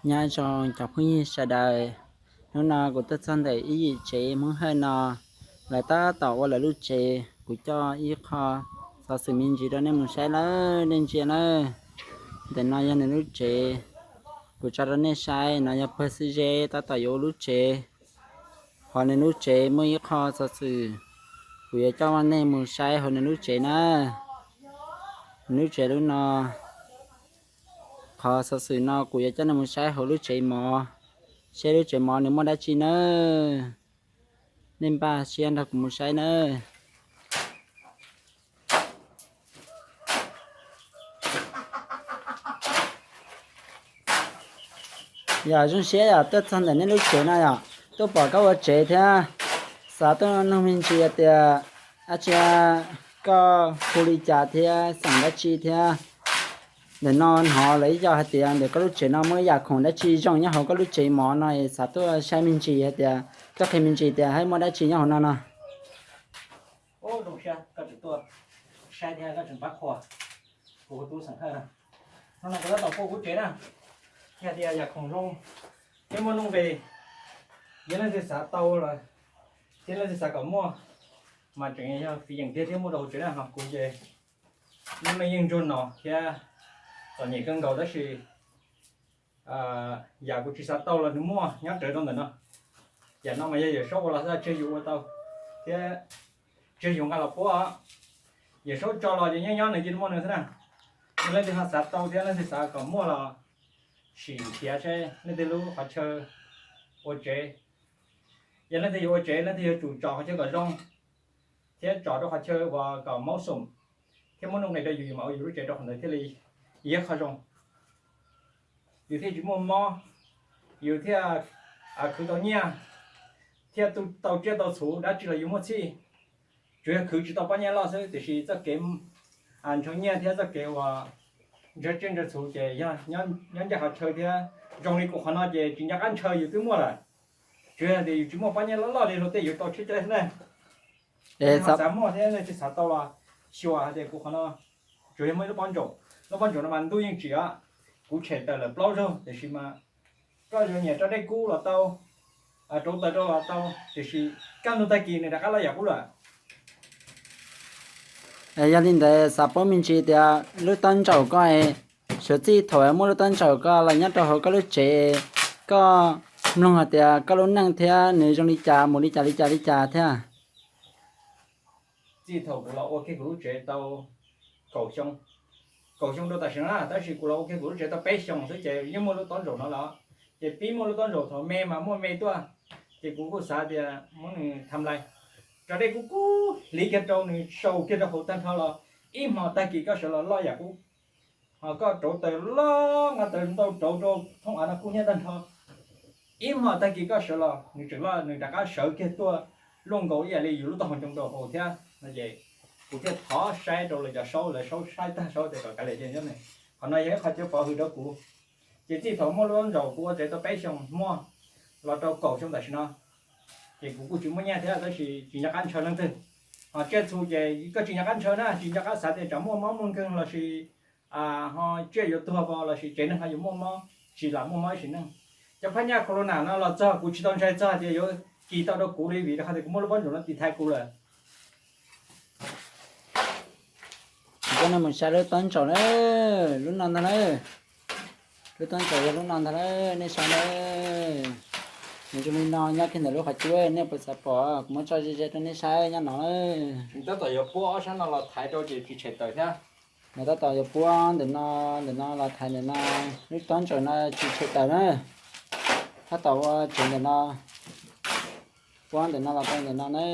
Nyob zoo cov phooj ywg sawv daws, hnub no kuv tuaj txog ntawm ib yim tsev Hmoob Hawj no, lawv tab tom ua lawv lub tsev. Kuv coj ib qho xov xwm me ntsis rau nej mus saib lawm, nej ntsia nawb. Ntawm no yog nws lub tsev, kuv tso rau nej saib, no yog pawg xib zeb tab tom yuav ua lub tsev. Hauv nws lub tsev muaj ib qho xov xwm, kuv yuav coj nej mus saib hauv nws lub tsev na. Nws lub tsev lub no, qhov xov xwm no kuv yuav coj nej mus saib hauv lub tsev mov, seb lub tsev mov nws muaj dab tsi nawb. Nej npaj siab nrog kuv mus saib nawb. Yog zoo siab yog tuaj txog ntawm nej lub tsev no yog tuaj pom koj ua tsev thiab, xav tuaj nug me ntsis tias dab tsi, koj hu li cas thiab xeem dab tsi thiab. Ntawm no hnov lawv ib co hais tias ntawm koj lub tsev no muaj ib yam khoom dab tsi zoo nyob hauv koj lub tsev mov no es xav tuaj saib me ntsis hais tias, tuaj qhia me ntsis tias hais muaj dab tsi nyob hauv no no. Ub, zoo siab koj tseem tuaj saib thiab koj tseem pab qhuas kuv hu tub xeem Hawj. Hnub no kuv tab tom pua kuv tsev na, yog tias yam khoom zoo thiab muaj nuj nqis, yog leej twg xav tau los thiab leej twg xav kom muaj mas tseem yog fiv yeem tiag thiab muaj rau hauv tsev na. Ho kuv ces lub neej yeej ntsuag no thiab txom nyem kawg nkaus tab sis yam kuv tsis xav tau los nws muaj nyob rawv rau ntawm no. Yam no mas yog Yawm Saub ua los xwb, tsis yog yus ua tau thiab tsis yog yus nqa los puab. Yawm Saub tso los ces nyob nyob nws cia li muaj nws xwb na. Yog leej twg ho xav tau thiab leej twg xav kom muaj los sim nrhiav seb leej twg lub qhov chaw ua tsev. Yog leej twg yuav ua tsev leej twg yuav tsum tso qhov chaw kom zoo thiab tso rau qhov chaw uas kom maub xoom thiab muaj nuj nqis rau yus, yus mam ua yus lub tsev rau qhov ntawd thiaj li yog qhov zoo. Yus thiaj tsis muaj mob, yus thiaj khwv tau nyiaj, thiaj tu tau tsiaj tau txhuv dab tsi los yus muaj txhij. Tsuas yog khwv tsis tau pob nyiaj loj xwb, tiam sis txoj kev ntshaw nyiaj thiab txoj kev uas ntshaw tsiaj ntshaw txhuv ces yog nyob ncaj qhov chaw thiab. Zoo li kuv qhov no ces tsis nco qab ntshaw yus twb muaj lawm. Tsuas yog tias yus tsis muaj pob nyiaj loj loj li luag tej, yus tau tshiab cai xwb na. Es xav muaj thiab leej twg xav tau los xyuas hais tias kuv qhov no tsuas yog muaj ib lub pob ntsaum. Lub pob ntsaum no mas ntuj yeej tsim os. Kuv tshem tawm lawm plaub zaug tiam sis mas koj yuav nyiam tso dej kub los tau, rauv taws rau los tau, tiam sis kaj ntug tag kis nws rov qab loj yam qub lawm. Yog li ntawd xav paub me ntsis tias lub taub ntsaum ko, suav txij thaum muaj lub taub ntsaum ko los nyob rau hauv koj lub tsev, koj mloog hais tias koj lub neej thiab nws zoo li cas mus li cas li cas li cas thiab? Txij thaum kuv los ua kiag kuv lub tsev tau kaum xyoo, kaum xyoo rau tam sim no na, tab sis kuv los ua kiag kuv lub tsev tau peb xyoos xwb ces yeej muaj lub taub ntsaum no lawm. Ces pib muaj lub taub ntsaum thaum me mas muaj me tuaj, ces kuv kuj xav tias muab nws tham lais, tso dej kub kub hliv kiag rau nws sau kiag rau hauv tag nrho los ib hmo tag kis koj sawv los loj yam qub. Ho koj rauv taws loj, nqa taws ntau rauv rau thoob av no kub hnyiab tag nrho. Ib hmo tag kis koj sawv los nws tseem loj, nws rov qab sawv kiag tuaj luaj nkaus ib yam li yus lub taub hau ncoo rau hauv thiab no ces kuv thiaj thov saib rau lawv cov saub, lawv saub saib tag saub tias kom kav liam cia nyob ne. Qhov no yog ib qho cov pov hwm rau kuv. Ces txij thaum muaj lub taub ntsaum kuv ua tsev tau peb xyoos muaj los rau kaum xyoo tam sim no, ces kuv kuj tsis muaj nyiaj thiab tab sis tsis nco qab ntshaw leej twg. Ho tsiaj txhu ces koj tsis nco qab ntshaw na, tsis nco qab xav tias tsam muaj mob muaj nkeeg lossis ho tsiaj yuav tuag los sis tsev neeg ho yuav muaj mob, tsis lam muaj mob ib sim neej. Cov phab nyaj corona no los txog kuv tsis tau ntshai txog tias yuav kis tau rau kuv li vim rau qhov tias kuv muaj lub pob ntsaum no tiv thaiv kuv lawm. Kuv coj nej mus saib lub taub ntsaum na, lub no ntag na. Lub taub ntsaum yog lub no ntag na, nej saib na. Nws zoo li no nyob kiag ntawm lub qhov cub, nej puas xav pom? Kuv muab tso ze ze rau nej saib nyob no na. Tab tom yuav puab ob sab no los thaiv rau ces tsis tshem taws thiab. Nws tab tom yuav puab ntawm no, ntawm no los thaiv ntawm no, lub taub ntsaum no tsis tshem taws na. Tab tom ua tsev ntawm no, puab ntawm no los rau ntawm no na.